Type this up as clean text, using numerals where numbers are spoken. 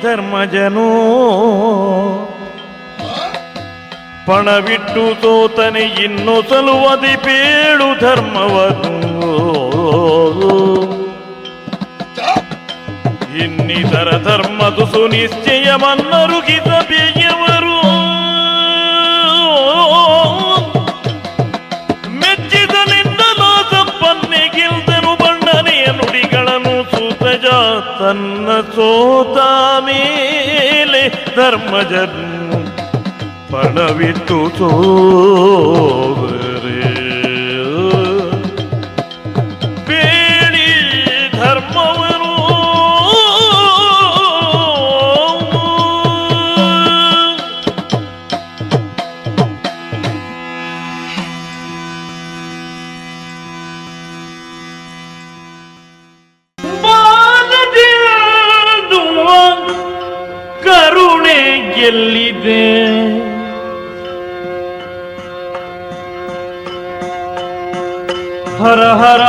ಧರ್ಮಜನೋ ಪಣವಿಟ್ಟು ಸೋತನೆ ಇನ್ನು ಸಲುವದಿ ಪೇಳು ಧರ್ಮವನು. ಇನ್ನಿತರ ಧರ್ಮದು ಸುನಿಶ್ಚಯವನ್ನರುಗಿದ ಬೇಯವರು ಮೆಚ್ಚಿದನಿಂದಲೋ ಸಂಪನ್ನಿಗಿಲ್ದನು ಬಣ್ಣನೆಯ ನುಡಿಗಳನ್ನು ಸೂತಜ ತನ್ನ ಸೋತ ಮೇಲೆ ಧರ್ಮಜನು ಪಣವಿಟ್ಟು ಸೋದರೆ ಬೇಡಿ ಧರ್ಮವನು. ಬಾಲದಿಂದು ಕರುಣೆ ಗೆಲ್ಲಿದೆ, ಹರ ಹರ.